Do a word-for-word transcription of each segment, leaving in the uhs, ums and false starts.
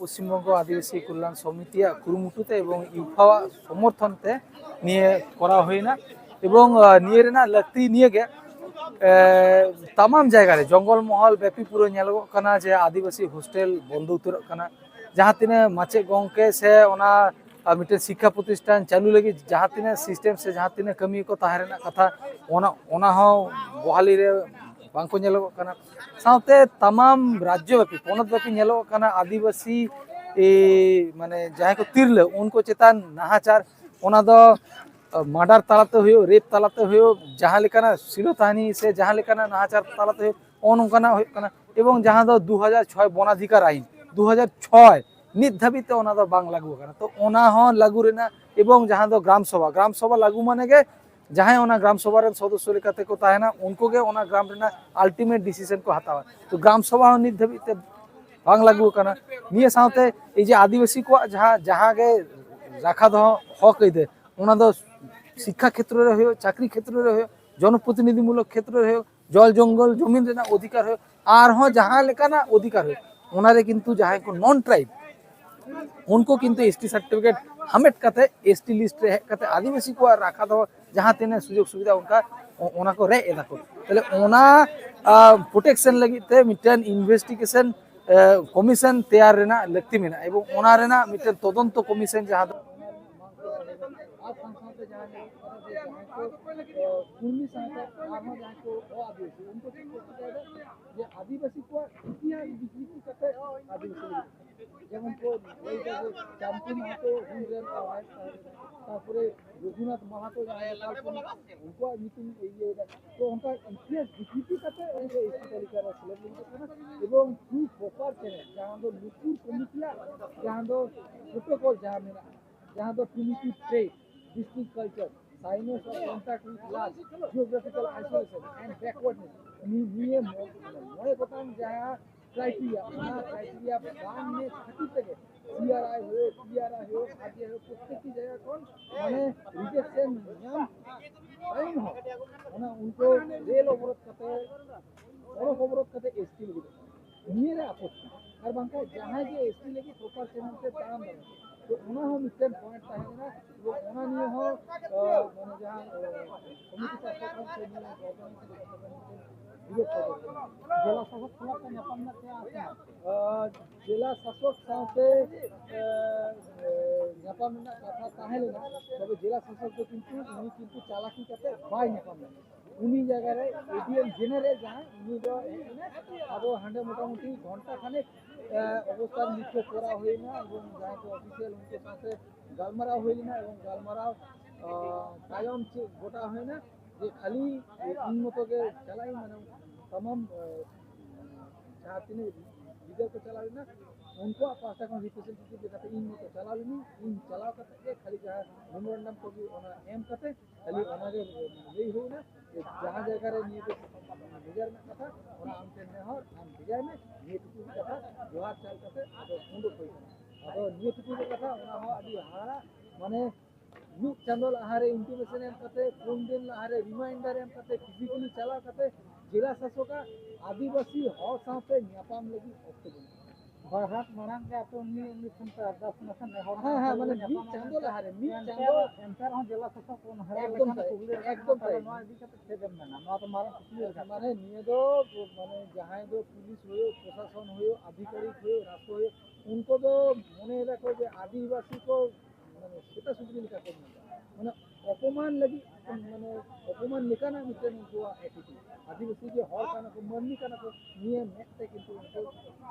ᱯᱚᱥᱪᱤᱢ ᱵᱚᱝᱜᱚ ᱟᱹᱫᱤᱵᱟᱹᱥᱤ ᱠᱚᱞᱭᱟᱱ ᱥᱚᱢᱤᱛᱤᱭᱟᱜ ᱠᱩᱨᱩᱢᱩᱴᱩ ᱛᱮ ᱮᱵᱚᱝ ᱤᱣᱯᱷᱟᱣᱟᱜ ᱥᱚᱢᱚᱨᱛᱷᱚᱱ ᱛᱮ ᱱᱤᱭᱟᱹ ᱠᱚᱨᱟᱣ ᱦᱩᱭᱱᱟ᱾ ᱮᱵᱚᱝ, ᱟᱸ, ᱱᱤᱭᱟᱹ ᱨᱮᱱᱟᱜ ᱞᱟᱹᱠᱛᱤ ᱱᱤᱭᱟᱹ ᱜᱮ, ᱮ, ᱛᱟᱢᱟᱢ ᱡᱟᱭᱜᱟ ᱨᱮ ᱡᱚᱝᱜᱚᱞ ᱢᱚᱦᱚᱞ ᱵᱮᱯᱤ ᱯᱩᱨᱟᱹ ᱧᱮᱞᱚᱜᱚᱜ ᱠᱟᱱᱟ ᱡᱮ ᱟᱹᱫᱤᱵᱟᱹᱥᱤ ᱦᱳᱥᱴᱮᱞ ᱵᱚᱱᱫᱚ ᱩᱛᱟᱹᱨᱚᱜ ᱠᱟᱱᱟ᱾ ᱡᱟᱦᱟᱸ ᱛᱤᱱᱟᱹᱜ ᱢᱟᱪᱮᱫ ᱜᱚᱢᱠᱮ ᱥᱮ ᱚᱱᱟ, ᱟᱸ, ᱢᱤᱫᱴᱮᱱ ᱥᱤᱠᱠᱷᱟ ᱯᱨᱚᱛᱤᱥᱴᱷᱟᱱ ᱪᱟᱹᱞᱩ ᱞᱟᱹᱜᱤᱫ ᱡᱟᱦᱟᱸ ᱛᱤᱱᱟᱹᱜ ᱥᱤᱥᱴᱮᱢ ᱥᱮ ᱡᱟᱦᱟᱸ ᱛᱤᱱᱟᱹᱜ ᱠᱟᱹᱢᱤ ᱠᱚ ᱛᱟᱦᱮᱸ ᱨᱮᱱᱟᱜ ᱠᱟᱛᱷᱟ, ᱚᱱᱟ, ᱚᱱᱟ ᱦᱚᱸ ᱵᱚᱦᱟᱞᱤ ᱨᱮ ᱵᱟᱝ ᱠᱚ ᱧᱮᱞᱚᱜᱚᱜ ᱠᱟᱱᱟ᱾ ᱥᱟᱶᱛᱮ ᱛᱟᱢᱟᱢ ᱨᱟᱡᱽᱡᱚ ᱵᱮᱯᱤ, ᱯᱚᱱᱚᱛ ᱵᱮᱯᱤ ᱧᱮᱞᱚᱜᱚᱜ ᱠᱟᱱᱟ ᱟᱹᱫᱤᱵᱟᱹᱥᱤ, ᱮ, ᱢᱟᱱᱮ ᱡᱟᱦᱟᱸᱭ ᱠᱚ ᱛᱤᱨᱞᱟᱹ, ᱩᱱᱠᱩ ᱪᱮᱛᱟᱱ ᱱᱟᱦᱟᱪᱟᱨ, ᱚᱱᱟ ᱫᱚ, ᱟ, ᱢᱟᱨᱰᱟᱨ ᱛᱟᱞᱟᱛᱮ ᱦᱩᱭᱩᱜ, ᱨᱮᱯ ᱛᱟᱞᱟᱛᱮ ᱦᱩᱭᱩᱜ, ᱡᱟᱦᱟᱸ ᱞᱮᱠᱟᱱᱟᱜ ᱥᱤᱞᱚᱛᱟᱦᱟᱱᱤ ᱥᱮ ᱡᱟᱦᱟᱸ ᱞᱮᱠᱟᱱᱟᱜ ᱱᱟᱦᱟᱪᱟᱨ ᱛᱟᱞᱟᱛᱮ ᱦᱩᱭᱩᱜ, ᱱᱚᱜᱼᱚ ᱱᱚᱝᱠᱟᱱᱟᱜ ᱦᱩᱭᱩᱜ ᱠᱟᱱᱟ᱾ ᱮᱵᱚᱝ ᱡᱟᱦᱟᱸ ᱫᱚ ᱫᱩ ᱦᱟᱡᱟᱨ ᱪᱷᱚᱭ ᱵᱚᱱᱟᱫᱷᱤᱠᱟᱨ ᱟᱭᱤᱱ, ᱫᱩ ᱦᱟᱡᱟᱨ ᱪᱷᱚᱭ ᱱᱤᱛ ᱫᱷᱟᱹᱵᱤᱡ ᱛᱮ ᱚᱱᱟ ᱫᱚ ᱵᱟᱝ ᱞᱟᱹᱜᱩ ᱟᱠᱟᱱᱟ᱾ ᱛᱚ ᱚᱱᱟ ᱦᱚᱸ ᱞᱟᱹᱜᱩ ᱨᱮᱱᱟᱜ, ᱮᱵᱚᱝ ᱡᱟᱦᱟᱸ ᱫᱚ ᱜᱨᱟᱢ ᱥᱚᱵᱷᱟ, ᱜᱨᱟᱢ ᱥᱚᱵᱷᱟ ᱞᱟᱹᱜᱩ ᱢᱟᱱᱮ ᱜᱮ ᱡᱟᱦᱟᱸᱭ ᱚᱱᱟ ᱜᱨᱟᱢ ᱥᱚᱵᱷᱟ ᱨᱮᱱ ᱥᱚᱫᱚᱥᱥᱚ ᱞᱮᱠᱟᱛᱮ ᱠᱚ ᱛᱟᱦᱮᱱᱟ, ᱩᱱᱠᱩ ᱜᱮ ᱚᱱᱟ ᱜᱨᱟᱢ ᱨᱮᱱᱟᱜ ᱟᱞᱴᱤᱢᱮᱴ ᱰᱤᱥᱤᱥᱚᱱ ᱠᱚ ᱦᱟᱛᱟᱣᱟ᱾ ᱛᱚ ᱜᱨᱟᱢ ᱥᱚᱵᱷᱟ ᱦᱚᱸ ᱱᱤᱛ ᱫᱷᱟᱹᱵᱤᱡ ᱛᱮ ᱵᱟᱝ ᱞᱟᱹᱜᱩ ᱟᱠᱟᱱᱟ᱾ ᱱᱤᱭᱟᱹ ᱥᱟᱶᱛᱮ ᱮᱭ ᱡᱮ ᱟᱹᱫᱤᱵᱟᱹᱥᱤ ᱠᱚᱣᱟᱜ ᱡᱟᱦᱟᱸ, ᱡᱟᱦᱟᱸ ᱜᱮ ᱨᱟᱠᱷᱟ ᱫᱚᱦᱚ ᱦᱚᱠ ᱟᱹᱭᱫᱟᱹᱨ, ᱚᱱᱟ ᱫᱚ ᱥᱤᱠᱠᱷᱟ ᱠᱷᱮᱛᱨᱚ ᱨᱮ ᱦᱩᱭᱩᱜ, ᱪᱟᱹᱠᱨᱤ ᱠᱷᱮᱛᱨᱚ ᱨᱮ ᱦᱩᱭᱩᱜ, ᱡᱚᱱᱚᱯᱨᱚᱛᱤᱱᱤᱫᱷᱤᱢᱩᱞᱚᱠ ᱠᱷᱮᱛᱨᱚ ᱨᱮ ᱦᱩᱭᱩᱜ, ᱡᱚᱞ ᱡᱚᱝᱜᱚᱞ ᱡᱚᱢᱤᱱ ᱨᱮᱱᱟᱜ ᱚᱫᱷᱤᱠᱟᱨ ᱦᱩᱭᱩᱜ, ᱟᱨᱦᱚᱸ ᱡᱟᱦᱟᱸ ᱞᱮᱠᱟᱱᱟᱜ ᱚᱫᱷᱤᱠᱟᱨ ᱦᱩᱭᱩᱜ, ᱚᱱᱟᱨᱮ ᱠᱤᱱᱛᱩ ᱡᱟᱦᱟᱸᱭ ᱠᱚ ᱱᱚᱱ ᱴᱨᱟᱭᱤᱵᱽ, ᱩᱱᱠᱩ ᱠᱤᱱᱛᱩ ᱮᱥ ᱴᱤ ᱥᱟᱨᱴᱤᱯᱷᱤᱠᱮᱴ ᱦᱟᱢᱮᱴ ᱠᱟᱛᱮ ᱮᱥ ᱴᱤ ᱞᱤᱥᱴ ᱨᱮ ᱦᱮᱡ ᱠᱟᱛᱮ ᱟᱹᱫᱤᱵᱟᱹᱥᱤ ᱠᱚᱣᱟᱜ ᱨᱟᱠᱷᱟ ᱫᱚ ᱡᱟᱦᱟᱸ ᱛᱤᱱᱟᱹᱜ ᱥᱩᱡᱳᱜᱽ ᱥᱩᱵᱤᱫᱷᱟ ᱚᱱᱠᱟ ᱚ-, ᱚᱱᱟ ᱠᱚ ᱨᱮᱡ ᱮᱫᱟ ᱠᱚ᱾ ᱛᱟᱦᱞᱮ ᱚᱱᱟ, ᱟ, ᱯᱨᱚᱴᱮᱠᱥᱚᱱ ᱞᱟᱹᱜᱤᱫ ᱛᱮ ᱢᱤᱫᱴᱮᱱ ᱤᱱᱵᱷᱮᱥᱴᱤᱜᱮᱥᱚᱱ, ᱮ, ᱠᱚᱢᱤᱥᱚᱱ ᱛᱮᱭᱟᱨ ᱨᱮᱱᱟᱜ ᱞᱟᱹᱠᱛᱤ ᱢᱮᱱᱟᱜᱼᱟ ᱮᱵᱚᱝ ᱚᱱᱟ ᱨᱮᱱᱟᱜ ᱢᱤᱫᱴᱮᱱ ᱛᱚᱫᱚᱱᱛᱚ ᱠᱚᱢᱤᱥᱚᱱ ᱡᱟᱦᱟᱸ ᱫᱚ ᱟᱨ ᱥᱟᱶ ᱥᱟᱶᱛᱮ ᱡᱟᱦᱟᱸᱭ ᱠᱚ, ᱠᱩᱲᱢᱤ ᱥᱟᱶᱛᱟ ᱟᱨᱦᱚᱸ ᱡᱟᱦᱟᱸᱭ ᱠᱚ ᱚ ᱟᱹᱫᱤᱵᱟᱹᱥᱤ, ᱩᱱᱠᱩ ᱪᱮᱫ ᱠᱚ ᱪᱤᱠᱟᱹᱭᱮᱫᱟ? ᱡᱮ ᱟᱹᱫᱤᱵᱟᱹᱥᱤ ᱠᱚᱣᱟᱜ ᱤᱛᱤᱦᱟᱥ ᱵᱤᱠᱨᱤᱛᱤ ᱠᱟᱛᱮ ᱟᱹᱫᱤᱵᱟᱹᱥᱤ ᱞᱟᱹᱜᱤᱫ᱾ ᱡᱮᱢᱚᱱ ᱠᱚ ᱞᱟᱹᱭ ᱮᱫᱟ ᱡᱮ ᱪᱟᱢᱯᱩ ᱢᱟᱦᱟᱛᱚ ᱦᱩᱞ ᱨᱮᱱ ᱟᱣᱟᱡ ᱛᱟᱦᱮᱸ ᱠᱟᱱᱟ, ᱛᱟᱨᱯᱚᱨᱮ ᱨᱚᱜᱷᱩᱱᱟᱛᱷ ᱢᱟᱦᱟᱛᱚ ᱡᱟᱦᱟᱸᱭ ᱠᱚ ᱩᱱᱠᱩᱣᱟᱜ ᱧᱩᱛᱩᱢ ᱤᱭᱟᱹᱭᱮᱫᱟ᱾ ᱛᱚ ᱚᱱᱠᱟ ᱤᱛᱤᱦᱟᱥ ᱵᱤᱠᱨᱤᱛᱤ ᱠᱟᱛᱮ ᱩᱱᱠᱩ ᱮᱥ ᱴᱤ ᱛᱟᱹᱞᱤᱠᱟ ᱨᱮ ᱥᱮᱞᱮᱫ ᱞᱟᱹᱜᱤᱫ ᱠᱟᱱᱟ᱾ ᱮᱵᱚᱝ ᱴᱩ ᱯᱨᱚᱯᱟᱨ ᱪᱮᱱᱮᱞ, ᱡᱟᱦᱟᱸ ᱫᱚ ᱱᱩᱯᱩᱨ ᱠᱚᱢᱤᱴᱤᱭᱟᱜ ᱡᱟᱦᱟᱸ ᱫᱚ ᱯᱨᱳᱴᱳᱠᱚᱞ ᱡᱟᱦᱟᱸ ᱢᱮᱱᱟᱜᱼᱟ, ᱡᱟᱦᱟᱸ ᱫᱚ primitive trade, distinct culture, shyness of contact with large, geographical isolation and backwardness, ᱱᱤ-, ᱱᱤᱭᱟᱹ ᱢᱚ-, ᱢᱚᱬᱮ ᱜᱚᱴᱟᱝ ᱡᱟᱦᱟᱸ ᱠᱨᱟᱭᱴᱮᱨᱤᱭᱟ, ᱚᱱᱟ ᱠᱨᱟᱭᱴᱮᱨᱤᱭᱟ ᱵᱟᱝ ᱢᱮᱪ ᱠᱷᱟᱹᱛᱤᱨ ᱛᱮᱜᱮ ᱥᱤ ᱟᱨ ᱟᱭ ᱦᱳᱠ, ᱯᱤ ᱟᱨ ᱟᱭ ᱦᱳᱠ, ᱟᱨ ᱴᱤ ᱟᱭ ᱦᱳᱠ, ᱯᱨᱚᱛᱛᱮᱠᱴᱤ ᱡᱟᱭᱜᱟ ᱠᱷᱚᱱ ᱢᱟᱱᱮ ᱨᱤᱡᱮᱠᱥᱚᱱ ᱧᱟᱢ ᱛᱟᱭᱚᱢ ᱦᱚᱸ ᱚᱱᱟ ᱩᱱᱠᱩ ᱨᱮᱞ ᱚᱵᱚᱨᱳᱫᱷ ᱠᱟᱛᱮ, ᱥᱚᱲᱚᱠ ᱚᱵᱚᱨᱳᱫᱷ ᱠᱟᱛᱮ ᱮᱥ ᱴᱤ ᱞᱟᱹᱜᱤᱫ ᱱᱤᱭᱟᱹ ᱨᱮ ᱟᱯᱚᱛᱛᱤ᱾ ᱟᱨ ᱵᱟᱝᱠᱷᱟᱱ ᱡᱟᱦᱟᱸᱭ ᱜᱮ ᱮᱥᱴᱤ ᱞᱟᱹᱜᱤᱫ ᱯᱨᱚᱯᱟᱨ ᱪᱮᱱᱮᱞ ᱛᱮ ᱛᱟᱲᱟᱢ ᱫᱟᱲᱮᱭᱟᱜᱼᱟ᱾ ᱛᱚ ᱚᱱᱟ ᱦᱚᱸ ᱢᱤᱫᱴᱮᱱ ᱯᱚᱭᱮᱱᱴ ᱛᱟᱦᱮᱸ ᱠᱟᱱᱟ᱾ ᱛᱚ ᱚᱱᱟ ᱱᱤᱭᱮ ᱦᱚᱸ ᱢᱟᱱᱮ ᱡᱟᱦᱟᱸ ᱠᱚᱢᱤᱴᱤ ᱯᱟᱥᱴᱟ ᱠᱷᱚᱱ ᱥᱮ ᱱᱤᱭᱟᱹ ᱵᱤᱨᱳᱫ ᱠᱷᱚᱵᱚᱨ ᱠᱟᱱᱟ᱾ ᱡᱮᱞᱟ ᱥᱟᱥᱚᱠ ᱥᱟᱞᱟᱜ ᱛᱮ ᱧᱟᱯᱟᱢ ᱨᱮᱱᱟᱜ ᱪᱮᱫ ᱟᱥ ᱢᱮᱱᱟᱜᱼᱟ? ᱡᱮᱞᱟ ᱥᱟᱥᱚᱠ ᱥᱟᱶᱛᱮ ᱧᱟᱯᱟᱢ ᱨᱮᱱᱟᱜ ᱠᱟᱛᱷᱟ ᱛᱟᱦᱮᱸ ᱞᱮᱱᱟ, ᱛᱚᱵᱮ ᱡᱮᱞᱟ ᱥᱟᱥᱚᱠ ᱫᱚ ᱠᱤᱱᱛᱩ ᱩᱱᱤ ᱠᱤᱱᱛᱩ ᱪᱟᱞᱟᱠᱤ ᱠᱟᱛᱮ ᱵᱟᱭ ᱧᱟᱯᱟᱢ ᱞᱮᱱᱟ᱾ ᱩᱱᱤ ᱡᱟᱭᱜᱟ ᱨᱮ ᱮᱰᱤᱮᱢ ᱡᱮᱱᱟᱨᱮᱞ ᱡᱟᱦᱟᱸᱭ, ᱩᱱᱤ ᱫᱚ ᱦᱮᱡ ᱮᱱᱟ᱾ ᱟᱫᱚ ᱦᱟᱸᱰᱮ ᱢᱚᱴᱟᱢᱩᱴᱤ ᱜᱷᱚᱱᱴᱟ ᱠᱷᱟᱱᱮᱠ ᱚᱵᱚᱥᱛᱷᱟᱱ ᱱᱤᱨᱤᱠᱠᱷᱚ ᱠᱚᱨᱟᱣ ᱦᱩᱭᱱᱟ ᱮᱵᱚᱝ ᱡᱟᱦᱟᱸᱭ ᱠᱚ ᱚᱯᱷᱤᱥᱤᱭᱟᱞ ᱩᱱᱠᱩ ᱥᱟᱶᱛᱮ ᱜᱟᱞᱢᱟᱨᱟᱣ ᱦᱩᱭ ᱞᱮᱱᱟ ᱮᱵᱚᱝ ᱜᱟᱞᱢᱟᱨᱟᱣ ᱛᱟᱭᱚᱢ ᱪᱮᱫ ᱜᱚᱴᱟ ᱦᱩᱭᱱᱟ ᱡᱮ ᱠᱷᱟᱹᱞᱤ ᱤᱧ ᱢᱚᱛᱚ ᱜᱮ ᱪᱟᱞᱟᱜ ᱤᱧ, ᱢᱟᱱᱮ ᱛᱟᱢᱟᱢ ᱡᱟᱦᱟᱸ ᱛᱤᱱᱟᱹᱜ ᱞᱤᱰᱟᱨ ᱠᱚ ᱪᱟᱞᱟᱣ ᱞᱮᱱᱟ ᱩᱱᱠᱩᱣᱟᱜ ᱯᱟᱦᱴᱟ ᱠᱷᱚᱱ ᱨᱤᱯᱨᱮᱡᱮᱱᱴᱮᱴᱤᱵᱷ ᱞᱮᱠᱟᱛᱮ ᱤᱧ ᱢᱚᱛᱚ ᱪᱟᱞᱟᱣ ᱞᱮᱱᱟᱹᱧ᱾ ᱤᱧ ᱪᱟᱞᱟᱣ ᱠᱟᱛᱮ ᱜᱮ ᱠᱷᱟᱹᱞᱤ ᱡᱟᱦᱟᱸ ᱢᱮᱢᱳᱨᱮᱱᱰᱟᱢ ᱠᱚᱜᱮ ᱚᱱᱟ ᱮᱢ ᱠᱟᱛᱮ ᱠᱷᱟᱹᱞᱤ ᱚᱱᱟᱜᱮ ᱞᱟᱹᱭ ᱦᱩᱭᱱᱟ ᱡᱮ ᱡᱟᱦᱟᱸ ᱡᱟᱭᱜᱟ ᱨᱮ ᱱᱤᱭᱟᱹ ᱫᱚ ᱵᱷᱮᱡᱟ ᱨᱮᱱᱟᱜ ᱠᱟᱛᱷᱟ, ᱚᱱᱟ ᱟᱢ ᱴᱷᱮᱱ ᱱᱮᱦᱚᱨ, ᱟᱢ ᱵᱷᱮᱡᱟᱭ ᱢᱮ, ᱱᱤᱭᱟᱹ ᱴᱩᱠᱩ ᱜᱮ ᱠᱟᱛᱷᱟ᱾ ᱡᱚᱦᱟᱨ ᱪᱟᱞ ᱠᱟᱛᱮ ᱟᱫᱚ ᱩᱰᱩᱠ ᱦᱩᱭ ᱠᱟᱱᱟ᱾ ᱟᱫᱚ ᱱᱤᱭᱟᱹ ᱴᱩᱠᱩ ᱜᱮ ᱠᱟᱛᱷᱟ, ᱚᱱᱟ ᱦᱚᱸ ᱟᱹᱰᱤ ᱦᱟᱦᱟᱲᱟ, ᱢᱟᱱᱮ ᱢᱤᱫ ᱪᱟᱸᱫᱚ ᱞᱟᱦᱟᱨᱮ ᱤᱱᱴᱤᱢᱮᱥᱚᱱ ᱮᱢ ᱠᱟᱛᱮ, ᱯᱩᱱ ᱫᱤᱱ ᱞᱟᱦᱟᱨᱮ ᱨᱤᱢᱟᱭᱤᱱᱰᱟᱨ ᱮᱢ ᱠᱟᱛᱮ, ᱯᱷᱤᱡᱤᱠᱮᱞᱤ ᱪᱟᱞᱟᱣ ᱠᱟᱛᱮ ᱡᱮᱞᱟ ᱥᱟᱥᱚᱠᱟᱜ ᱟᱹᱫᱤᱵᱟᱹᱥᱤ ᱦᱚᱲ ᱥᱟᱶᱛᱮ ᱧᱟᱯᱟᱢ ᱞᱟᱹᱜᱤᱫ ᱚᱠᱛᱚ ᱵᱟᱹᱱᱩᱜᱼᱟ᱾ ᱵᱟᱨ ᱦᱟᱴ ᱢᱟᱲᱟᱝ ᱜᱮ ᱟᱯᱮ ᱩᱱᱤ, ᱩᱱᱤ ᱴᱷᱮᱱ ᱯᱮ ᱟᱨᱫᱟᱥ ᱞᱮᱠᱷᱟᱱ ᱱᱮᱦᱚᱨ ᱦᱮᱸ, ᱦᱮᱸ, ᱢᱟᱱᱮ ᱢᱤᱫ ᱧᱟᱯᱟᱢ ᱪᱟᱸᱫᱚ ᱞᱮᱱᱠᱷᱟᱱ ᱞᱟᱦᱟᱨᱮ, ᱢᱤᱫ ᱮᱱᱛᱮ ᱪᱟᱸᱫᱚ ᱨᱮᱦᱚᱸ, ᱮᱱᱛᱮ ᱨᱮᱦᱚᱸ ᱡᱮᱞᱟ ᱥᱟᱥᱚᱠ ᱠᱚ ᱚᱱᱟ ᱦᱟᱨᱟ ᱮᱠᱫᱚᱢ ᱞᱮᱠᱷᱟᱱ ᱛᱟᱭ, ᱠᱩᱠᱞᱤ ᱨᱮ ᱮᱠᱫᱚᱢ ᱛᱟᱦᱞᱮ ᱛᱟᱭ᱾ ᱱᱚᱣᱟ ᱤᱫᱤ ᱠᱟᱛᱮ ᱪᱮᱫ ᱮᱢ ᱢᱮᱱᱟ? ᱱᱚᱣᱟ ᱫᱚ ᱢᱟᱨᱟᱝ ᱠᱩᱠᱞᱤ ᱨᱮ ᱢᱟᱱᱮ ᱱᱤᱭᱟᱹ ᱫᱚ ᱢᱟᱱᱮ ᱡᱟᱦᱟᱸᱭ ᱫᱚ ᱯᱩᱞᱤᱥ ᱦᱩᱭᱩᱜ, ᱯᱨᱚᱥᱟᱥᱚᱱ ᱦᱩᱭᱩᱜ, ᱟᱫᱷᱤᱠᱟᱨᱤᱠ ᱦᱩᱭᱩᱜ, ᱨᱟᱥᱴᱨᱚ ᱦᱩᱭᱩᱜ, ᱩᱱᱠᱩ ᱫᱚ ᱢᱚᱱᱮᱭ ᱫᱟᱠᱚ ᱡᱮ ᱟᱹᱫᱤᱵᱟᱹᱥᱤ ᱠᱚ ᱢᱟᱱᱮ ᱥᱮᱛᱟ ᱥᱩᱠᱨᱤ ᱞᱮᱠᱟ ᱠᱚ ᱧᱮᱞ ᱠᱚᱣᱟ᱾ ᱢᱟᱱᱮ ᱚᱯᱚᱢᱟᱱ ᱞᱟᱹᱜᱤᱫ, ᱢᱟᱱᱮ ᱚᱯᱚᱢᱟᱱ ᱞᱮᱠᱟᱱᱟᱜ ᱢᱤᱫᱴᱮᱱ ᱩᱱᱠᱩᱣᱟᱜ ᱮᱴᱤᱴᱤᱭᱩᱰ᱾ ᱟᱹᱫᱤᱵᱟᱹᱥᱤ ᱡᱮ ᱦᱚᱲ ᱠᱟᱱᱟ ᱠᱚ, ᱢᱟᱹᱱᱢᱤ ᱠᱟᱱᱟ ᱠᱚ, ᱱᱤᱭᱟᱹ ᱢᱮᱫ ᱛᱮ ᱠᱤᱱᱛᱩ ᱩᱱᱠᱩ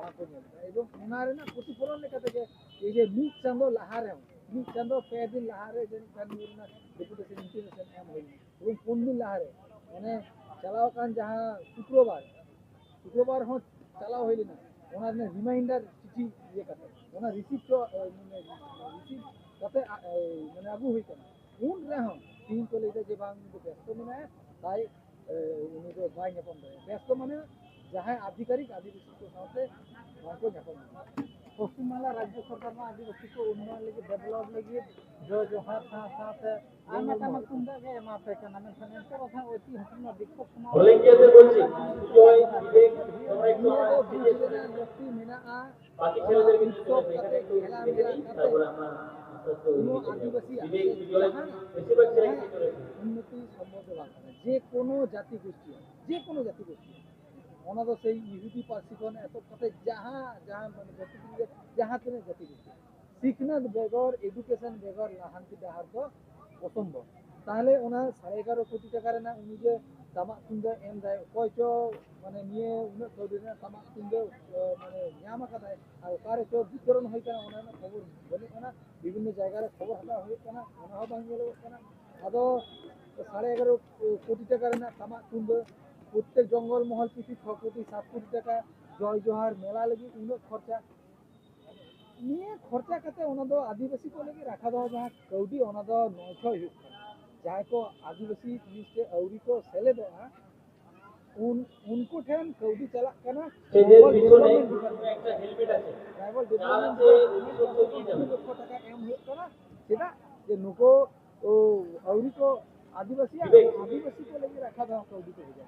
ᱵᱟᱠᱚ ᱧᱮᱞ ᱮᱫᱟ᱾ ᱮᱵᱚᱝ ᱚᱱᱟ ᱨᱮᱱᱟᱜ ᱯᱨᱚᱛᱤᱯᱷᱚᱞᱚᱱ ᱞᱮᱠᱟ ᱛᱮᱜᱮ ᱮᱭ ᱡᱮ ᱢᱤᱫ ᱪᱟᱸᱫᱚ ᱞᱟᱦᱟ ᱨᱮᱦᱚᱸ, ᱢᱤᱫ ᱪᱟᱸᱫᱚ ᱯᱮ ᱫᱤᱱ ᱞᱟᱦᱟ ᱨᱮ ᱡᱟᱹᱱᱤᱡ ᱠᱷᱟᱱ ᱱᱤᱭᱟᱹ ᱨᱮᱱᱟᱜ ᱰᱮᱯᱩᱴᱮᱥᱚᱱ ᱤᱱᱴᱤᱢᱮᱥᱚᱱ ᱮᱢ ᱦᱩᱭ ᱞᱮᱱᱟ᱾ ᱮᱵᱚᱝ ᱯᱩᱱ ᱫᱤᱱ ᱞᱟᱦᱟ ᱨᱮ, ᱢᱟᱱᱮ ᱪᱟᱞᱟᱣ ᱟᱠᱟᱱ ᱡᱟᱦᱟᱸ ᱥᱩᱠᱨᱚᱵᱟᱨ, ᱥᱩᱠᱨᱚᱵᱟᱨ ᱦᱚᱸ ᱪᱟᱞᱟᱣ ᱦᱩᱭ ᱞᱮᱱᱟ, ᱚᱱᱟ ᱨᱮᱱᱟᱜ ᱨᱤᱢᱟᱭᱤᱱᱰᱟᱨ ᱪᱤᱴᱷᱤ ᱤᱭᱟᱹ ᱠᱟᱛᱮ, ᱚᱱᱟ ᱨᱤᱥᱤᱵᱷ ᱪᱚ, ᱮ, ᱢᱟᱱᱮ ᱨᱤᱥᱤᱵᱷ ᱠᱟᱛᱮ, ᱟ, ᱮ, ᱢᱟᱱᱮ ᱟᱹᱜᱩ ᱦᱩᱭ ᱠᱟᱱᱟ᱾ ᱩᱱ ᱨᱮᱦᱚᱸ ᱛᱤᱦᱤᱧ ᱠᱚ ᱞᱟᱹᱭᱫᱟ ᱡᱮ ᱵᱟᱝ, ᱩᱱᱤ ᱫᱚ ᱵᱮᱥᱛᱚ ᱢᱮᱱᱟᱭᱟ, ᱛᱟᱭ, ᱮ, ᱩᱱᱤ ᱫᱚ ᱵᱟᱭ ᱧᱟᱯᱟᱢ ᱫᱟᱲᱮᱭᱟᱜᱼᱟ᱾ ᱵᱮᱥᱛᱚ ᱢᱟᱱᱮ ᱡᱟᱦᱟᱸᱭ ᱟᱫᱷᱤᱠᱟᱨᱤᱠ ᱟᱹᱫᱤᱵᱟᱹᱥᱤ ᱠᱚ ᱥᱟᱶᱛᱮ ᱵᱟᱝ ᱠᱚ ᱧᱟᱯᱟᱢ ᱫᱟᱲᱮᱭᱟᱜᱼᱟ᱾ ᱯᱚᱥᱪᱤᱢ ᱵᱟᱝᱞᱟ ᱨᱟᱡᱽᱡᱚ ᱥᱚᱨᱠᱟᱨ ᱢᱟ ᱟᱹᱫᱤᱵᱟᱹᱥᱤ ᱠᱚ ᱩᱱᱱᱚᱭᱚᱱ ᱞᱟᱹᱜᱤᱫ, ᱰᱮᱵᱷᱞᱚᱯ ᱞᱟᱹᱜᱤᱫ ᱡᱚᱭ ᱡᱚᱦᱟᱨ ᱥᱟᱶ ᱥᱟᱶᱛᱮ ᱟᱭᱢᱟ ᱴᱟᱢᱟᱠ ᱛᱩᱢᱫᱟᱜ ᱜᱮ ᱮᱢᱟ ᱯᱮ ᱠᱟᱱᱟ, ᱢᱮᱱᱠᱷᱟᱱ ᱮᱱᱛᱮ ᱨᱮᱦᱚᱸ ᱳᱭᱛᱤᱦᱟᱥᱤᱠ ᱨᱮᱱᱟᱜ ᱵᱤᱠᱠᱷᱳᱵ ᱥᱚᱢᱟᱡᱽ ᱵᱚᱞᱮ ᱪᱮᱫ ᱵᱚᱞᱪᱷᱤ? ᱥᱩᱡᱚᱭ, ᱵᱤᱵᱮᱠ, তোমরা একটু ᱱᱤᱭᱟᱹ ᱫᱚ ᱵᱩᱡᱽ ᱨᱮᱱᱟᱜ ᱞᱟᱹᱠᱛᱤ ᱢᱮᱱᱟᱜᱼᱟ᱾ ᱵᱟᱠᱤ ᱚᱱᱟ ᱠᱷᱮᱞ ᱨᱮ ᱩᱛᱥᱚᱵ ᱠᱟᱛᱮ ᱠᱷᱮᱞᱟ ᱢᱮᱞᱟ ᱠᱟᱛᱮ ᱛᱟᱨᱯᱚᱨ ᱟᱢᱟᱜ ᱟᱥᱛᱮ ᱟᱥᱛᱮ ᱩᱱᱤ ᱠᱚᱱᱳ ᱜᱮ ᱪᱮᱫ ᱟᱹᱫᱤᱵᱟᱹᱥᱤᱭᱟᱜ ᱵᱤᱵᱮᱠ ᱥᱮ ᱥᱩᱡᱚᱭ ᱡᱟᱦᱟᱸ ᱵᱮᱥᱤᱨ ᱵᱷᱟᱜᱽ ᱠᱷᱮᱞ ᱨᱮ ᱡᱟᱦᱟᱸᱭᱟᱜ ᱩᱱᱱᱚᱛᱤ ᱥᱚᱢᱵᱷᱚᱵ ᱫᱚ ᱵᱟᱝ ᱠᱟᱱᱟ, ᱡᱮ ᱠᱳᱱᱳ ᱡᱟᱹᱛᱤ ᱜᱳᱥᱴᱤᱭᱟᱜ, ᱡᱮ ᱠᱳᱱᱳ ᱡᱟᱹᱛᱤ ᱜᱳᱥᱴᱤᱭᱟᱜ᱾ ᱚᱱᱟ ᱫᱚ ᱥᱮᱭ ᱤᱦᱩᱫᱤ ᱯᱟᱹᱨᱥᱤ ᱠᱷᱚᱱ ᱮᱛᱚᱦᱚᱵ ᱠᱟᱛᱮ ᱡᱟᱦᱟᱸ, ᱡᱟᱦᱟᱸ ᱢᱟᱱᱮ ᱡᱟᱹᱛᱤ ᱠᱚ ᱞᱟᱹᱭᱟ, ᱡᱟᱦᱟᱸ ᱛᱤᱱᱟᱹᱜ ᱡᱟᱹᱛᱤ ᱜᱳᱥᱴᱤ, ᱥᱤᱠᱷᱱᱟᱹᱛ ᱵᱮᱜᱚᱨ, ᱮᱰᱩᱠᱮᱥᱚᱱ ᱵᱮᱜᱚᱨ ᱞᱟᱦᱟᱱᱛᱤ ᱰᱟᱦᱟᱨ ᱫᱚ ᱚᱥᱚᱢᱵᱷᱚᱵ᱾ ᱛᱟᱦᱞᱮ ᱚᱱᱟ ᱥᱟᱲᱮ ᱮᱜᱟᱨᱚ ᱠᱳᱴᱤ ᱴᱟᱠᱟ ᱨᱮᱱᱟᱜ ᱩᱱᱤ ᱡᱮ ᱴᱟᱢᱟᱠ ᱛᱩᱢᱫᱟᱜ ᱮᱢ ᱫᱟᱭ, ᱚᱠᱚᱭ ᱪᱚ ᱢᱟᱱᱮ ᱱᱤᱭᱟᱹ ᱩᱱᱟᱹᱜ ᱠᱟᱹᱣᱰᱤ ᱨᱮᱱᱟᱜ ᱴᱟᱢᱟᱠ ᱛᱩᱢᱫᱟᱹᱜ, ᱮ, ᱢᱟᱱᱮ ᱧᱟᱢ ᱟᱠᱟᱫᱟᱭ, ᱟᱨ ᱚᱠᱟᱨᱮ ᱪᱚ ᱵᱤᱛᱚᱨᱚᱱ ᱦᱩᱭ ᱠᱟᱱᱟ, ᱚᱱᱟ ᱨᱮᱱᱟᱜ ᱠᱷᱚᱵᱚᱨ ᱵᱟᱹᱱᱩᱜ ᱟᱱᱟ᱾ ᱵᱤᱵᱷᱤᱱᱱᱚ ᱡᱟᱭᱜᱟ ᱨᱮ ᱠᱷᱚᱵᱚᱨ ᱦᱟᱛᱟᱣ ᱦᱩᱭᱩᱜ ᱠᱟᱱᱟ, ᱚᱱᱟ ᱦᱚᱸ ᱵᱟᱝ ᱧᱮᱞᱚᱜᱚᱜ ᱠᱟᱱᱟ᱾ ᱟᱫᱚ ᱥᱟᱲᱮ ᱮᱜᱟᱨᱚ ᱠᱳᱴᱤ ᱴᱟᱠᱟ ᱨᱮᱱᱟᱜ ᱴᱟᱢᱟᱠ ᱛᱩᱢᱫᱟᱹᱜ, ᱯᱨᱚᱛᱛᱮᱠ ᱡᱚᱝᱜᱚᱞ ᱢᱚᱦᱚᱞ ᱯᱤᱪᱷᱩ ᱪᱷᱚ ᱠᱳᱴᱤ ᱥᱟᱛ ᱠᱳᱴᱤ ᱴᱟᱠᱟ, ᱡᱚᱭ ᱡᱚᱦᱟᱨ ᱢᱮᱞᱟ ᱞᱟᱹᱜᱤᱫ ᱩᱱᱟᱹᱜ ᱠᱷᱚᱨᱪᱟ, ᱱᱤᱭᱟᱹ ᱠᱷᱚᱨᱪᱟ ᱠᱟᱛᱮ ᱚᱱᱟ ᱫᱚ ᱟᱹᱫᱤᱵᱟᱹᱥᱤ ᱠᱚ ᱞᱟᱹᱜᱤᱫ ᱨᱟᱠᱷᱟ ᱫᱚᱦᱚ ᱡᱟᱦᱟᱸ ᱠᱟᱹᱣᱰᱤ, ᱚᱱᱟ ᱫᱚ ᱱᱚᱭᱪᱷᱚᱭ ᱦᱩᱭᱩᱜ ᱠᱟᱱᱟ᱾ ᱡᱟᱦᱟᱸᱭ ᱠᱚ ᱟᱹᱫᱤᱵᱟᱹᱥᱤ ᱞᱤᱥᱴ ᱨᱮ ᱟᱹᱣᱨᱤ ᱠᱚ ᱥᱮᱞᱮᱫᱚᱜᱼᱟ, ᱩᱱ, ᱩᱱᱠᱩ ᱴᱷᱮᱱ ᱠᱟᱹᱣᱰᱤ ᱪᱟᱞᱟᱜ ᱠᱟᱱᱟ ᱥᱮ ᱡᱮ ᱴᱨᱟᱭᱵᱟᱞ ᱯᱤᱪᱷᱚᱱᱮ ᱰᱮᱵᱷᱞᱚᱯᱢᱮᱱᱴ ᱰᱤᱯᱟᱨᱴᱢᱮᱱᱴ᱾ একটা হেলমেট আছে। ᱴᱨᱟᱭᱵᱟᱞ ᱰᱮᱵᱷᱞᱚᱯᱢᱮᱱᱴ ᱰᱤᱯᱟᱨᱴᱢᱮন্ট ᱠᱷᱚᱱ ᱫᱩ ᱞᱚᱠᱷᱚ ᱴᱟᱠᱟ ᱮᱢ ᱦᱩᱭᱩᱜ ᱠᱟᱱᱟ᱾ ᱪᱮᱫᱟᱜ? ᱡᱮ ᱱᱩᱠᱩ, ᱳ, ᱟᱹᱣᱨᱤ ᱠᱚ ᱟᱹᱫᱤᱵᱟᱹᱥᱤᱭᱟᱜ, ᱟᱹᱫᱤᱵᱟᱹᱥᱤ ᱠᱚ ᱞᱟᱹᱜᱤᱫ ᱨᱟᱠᱷᱟ ᱫᱚᱦᱚ ᱠᱟᱹᱣᱰᱤ ᱠᱚ ᱵᱷᱮᱡᱟ᱾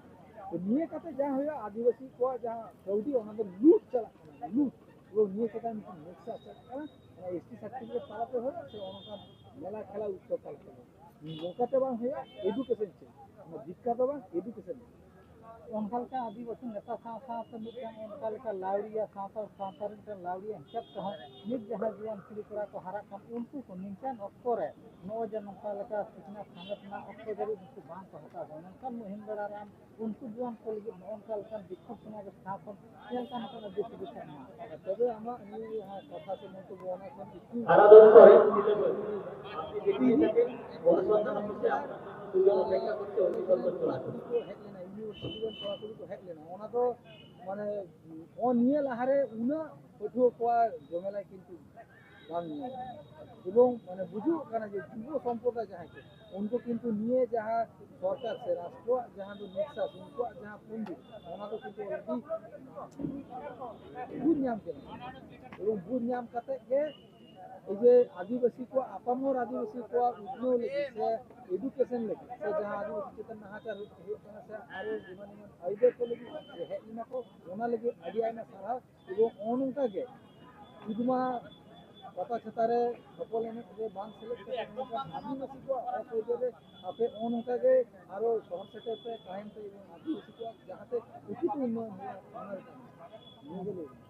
ᱛᱚ ᱱᱤᱭᱟᱹ ᱠᱟᱛᱮ ᱡᱟᱦᱟᱸ ᱦᱩᱭᱩᱜᱼᱟ, ᱟᱹᱫᱤᱵᱟᱹᱥᱤ ᱠᱚᱣᱟᱜ ᱡᱟᱦᱟᱸ ᱠᱟᱹᱣᱰᱤ, ᱚᱱᱟ ᱫᱚ ᱞᱩᱴ ᱪᱟᱞᱟᱜ ᱠᱟᱱᱟ, ᱞᱩᱴ᱾ ᱮᱵᱚᱝ ᱱᱤᱭᱟᱹ ᱪᱮᱛᱟᱱ ᱢᱤᱫᱴᱤᱡ ᱱᱮᱠᱥᱟᱥ ᱪᱟᱞᱟᱜ ᱠᱟᱱᱟ, ᱚᱱᱟ ᱮᱥ ᱴᱤ ᱥᱟᱨᱴᱤᱯᱷᱤᱠᱮᱴ ᱛᱟᱞᱟᱛᱮ ᱦᱩᱭᱩᱜᱼᱟ, ᱥᱮ ᱚᱱᱠᱟ ᱢᱮᱞᱟ ᱠᱷᱮᱞᱟ ᱩᱛᱥᱚᱵ ᱛᱟᱞᱟᱛᱮ ᱦᱩᱭᱩᱜᱼᱟ᱾ ᱱᱚᱝᱠᱟᱛᱮ ᱵᱟᱝ ᱦᱩᱭᱩᱜᱼᱟ, ᱮᱰᱩᱠᱮᱥᱚᱱ ᱪᱮ, ᱚᱱᱟ ᱫᱤᱠᱠᱷᱟ ᱫᱚ ᱵᱟᱝ, ᱮᱰᱩᱠᱮᱥᱚᱱ᱾ ᱚᱱᱠᱟ ᱞᱮᱠᱟ ᱟᱹᱫᱤᱵᱟᱹᱥᱤ ᱱᱮᱛᱟ ᱥᱟᱶ ᱥᱟᱶᱛᱮ ᱢᱤᱫᱴᱟᱝ ᱚᱱᱠᱟ ᱞᱮᱠᱟ ᱞᱟᱹᱣᱲᱤᱭᱟᱹ ᱥᱟᱶᱛᱟ, ᱥᱟᱶᱛᱟ ᱨᱮ ᱢᱤᱫᱴᱟᱝ ᱞᱟᱹᱣᱲᱤᱭᱟᱹ ᱦᱤᱥᱟᱹᱵ ᱛᱮᱦᱚᱸ ᱱᱤᱛ ᱡᱟᱦᱟᱸ ᱡᱩᱣᱟᱹᱱ ᱠᱩᱲᱤ ᱠᱚᱲᱟ ᱠᱚ ᱦᱟᱨᱟᱜ ᱠᱟᱱ, ᱩᱱᱠᱩ ᱠᱚ ᱱᱤᱝᱠᱟᱱ ᱚᱠᱛᱚ ᱨᱮ ᱱᱚᱜᱼᱚᱭ ᱡᱮ ᱱᱚᱝᱠᱟ ᱞᱮᱠᱟ ᱥᱤᱠᱷᱱᱟᱹᱛ ᱥᱟᱢᱮᱛ ᱨᱮᱱᱟᱜ ᱚᱠᱛᱚ ᱫᱷᱟᱹᱵᱤᱡ ᱩᱱᱠᱩ ᱵᱟᱝ ᱠᱚ ᱦᱟᱛᱟᱣ ᱮᱫᱟ, ᱢᱮᱱᱠᱷᱟᱱ ᱢᱩᱦᱤᱢ ᱵᱮᱲᱟ ᱨᱮ ᱟᱢ ᱩᱱᱠᱩ ᱡᱩᱣᱟᱹᱱ ᱠᱚ ᱞᱟᱹᱜᱤᱫ ᱱᱚᱜᱼᱚ ᱱᱚᱝᱠᱟ ᱞᱮᱠᱟᱱ ᱵᱤᱠᱠᱷᱳᱵ ᱥᱚᱢᱟᱡᱽ ᱴᱷᱟᱶ ᱠᱷᱚᱱ ᱪᱮᱫ ᱞᱮᱠᱟ ᱱᱚᱝᱠᱟᱱᱟᱜ ᱫᱤᱥ ᱦᱩᱫᱤᱥ ᱮ ᱮᱢᱟ? ᱛᱚᱵᱮ ᱟᱢᱟᱜ ᱱᱤᱭᱟᱹ ᱡᱟᱦᱟᱸ ᱠᱟᱛᱷᱟ ᱥᱮ ᱢᱚᱱᱛᱚᱵᱵᱚ, ᱚᱱᱟ ᱠᱷᱚᱱ ᱤᱧ ᱦᱮᱡ ᱞᱮᱱᱟ, ᱤᱭᱩᱱᱤᱵᱷᱟᱨᱥᱤᱴᱤ ᱨᱮᱱ ᱠᱚᱲᱟ ᱠᱩᱲᱤ ᱠᱚ ᱦᱮᱡ ᱞᱮᱱᱟ, ᱤᱭᱩᱱᱤᱵᱷᱟᱨᱥᱤᱴᱤ ᱨᱮᱱ ᱠᱚᱲᱟ ᱠᱩᱲᱤ ᱠᱚ ᱦᱮᱡ ᱞᱮᱱᱟ, ᱚᱱᱟ ᱫᱚ ᱢᱟᱱᱮ ᱱᱚᱜᱼᱚ ᱱᱤᱭᱟᱹ ᱞᱟᱦᱟᱨᱮ ᱩᱱᱟᱹᱜ ᱯᱟᱹᱴᱷᱩᱣᱟᱹ ᱠᱚᱣᱟᱜ ᱡᱚᱢᱮᱞᱟᱭ ᱠᱤᱱᱛᱩ ᱵᱟᱝ ᱧᱮᱞ ᱮᱵᱚᱝ ᱢᱟᱱᱮ ᱵᱩᱡᱩᱜ ᱠᱟᱱᱟ ᱡᱮ ᱡᱩᱵᱚ ᱥᱚᱢᱯᱨᱚᱫᱟᱭ ᱡᱟᱦᱟᱸᱭ ᱠᱚ, ᱩᱱᱠᱩ ᱠᱤᱱᱛᱩ ᱱᱤᱭᱟᱹ ᱡᱟᱦᱟᱸ ᱥᱚᱨᱠᱟᱨ ᱥᱮ ᱨᱟᱥᱴᱨᱚᱣᱟᱜ ᱡᱟᱦᱟᱸ ᱫᱚ ᱱᱮᱠᱥᱟᱥ, ᱩᱱᱠᱩᱣᱟᱜ ᱡᱟᱦᱟᱸ ᱯᱚᱱᱰᱤᱛ, ᱚᱱᱟ ᱫᱚ ᱠᱤᱱᱛᱩ ᱟᱹᱰᱤ ᱵᱩᱡᱽ ᱧᱟᱢ ᱠᱮᱫᱟ᱾ ᱮᱵᱚᱝ ᱵᱩᱡᱽ ᱧᱟᱢ ᱠᱟᱛᱮ ᱜᱮ ᱮᱭ ᱡᱮ ᱟᱹᱫᱤᱵᱟᱹᱥᱤ ᱠᱚᱣᱟᱜ ᱟᱯᱟᱢᱚᱨ, ᱟᱹᱫᱤᱵᱟᱹᱥᱤ ᱠᱚᱣᱟᱜ ᱩᱛᱱᱟᱹᱣ ᱞᱟᱹᱜᱤᱫ ᱥᱮ ᱮᱰᱩᱠᱮᱥᱚᱱ ᱞᱟᱹᱜᱤᱫ ᱥᱮ ᱡᱟᱦᱟᱸ ᱟᱹᱫᱤᱵᱟᱹᱥᱤ ᱪᱮᱛᱟᱱ ᱱᱟᱦᱟᱪᱟᱨ ᱦᱩᱭᱩᱜ ᱠᱟᱱᱟ ᱥᱮ ᱟᱨᱚ ᱮᱢᱟᱱ ᱮᱢᱟᱱ ᱟᱹᱭᱫᱟᱹᱨ ᱠᱚ ᱞᱟᱹᱜᱤᱫ ᱦᱮᱡ ᱞᱮᱱᱟ ᱠᱚ, ᱚᱱᱟ ᱞᱟᱹᱜᱤᱫ ᱟᱹᱰᱤ ᱟᱭᱢᱟ ᱥᱟᱨᱦᱟᱣ᱾ ᱮᱵᱚᱝ ᱱᱚᱜᱼᱚ ᱱᱚᱝᱠᱟ ᱜᱮ ᱪᱩᱫᱢᱟ ᱯᱟᱛᱟ ᱪᱷᱟᱛᱟ ᱨᱮ ᱫᱷᱚᱯᱚᱞ ᱮᱱᱮᱡ ᱨᱮ ᱵᱟᱝ ᱥᱮᱞᱮᱫ ᱠᱟᱛᱮ ᱱᱚᱝᱠᱟ ᱟᱹᱫᱤᱵᱟᱹᱥᱤ ᱠᱚᱣᱟᱜ ᱦᱚᱠ ᱟᱹᱭᱫᱟᱹᱨ ᱨᱮ ᱟᱯᱮ ᱱᱚᱜᱼᱚ ᱱᱚᱝᱠᱟ ᱜᱮ ᱟᱨᱚ ᱥᱚᱦᱚᱨ ᱥᱮᱴᱮᱨ ᱯᱮ, ᱛᱟᱦᱮᱱ ᱯᱮ ᱮᱵᱚᱝ ᱟᱹᱫᱤᱵᱟᱹᱥᱤ ᱠᱚᱣᱟᱜ ᱡᱟᱦᱟᱸ ᱛᱮ ᱩᱪᱤᱛ ᱩᱱᱱᱚᱭᱚᱱ ᱦᱩᱭᱩᱜᱼᱟ, ᱚᱱᱟ ᱞᱮᱠᱟ ᱱᱤᱭᱟᱹ ᱜᱮ ᱞᱟᱹᱭ ᱫᱚ᱾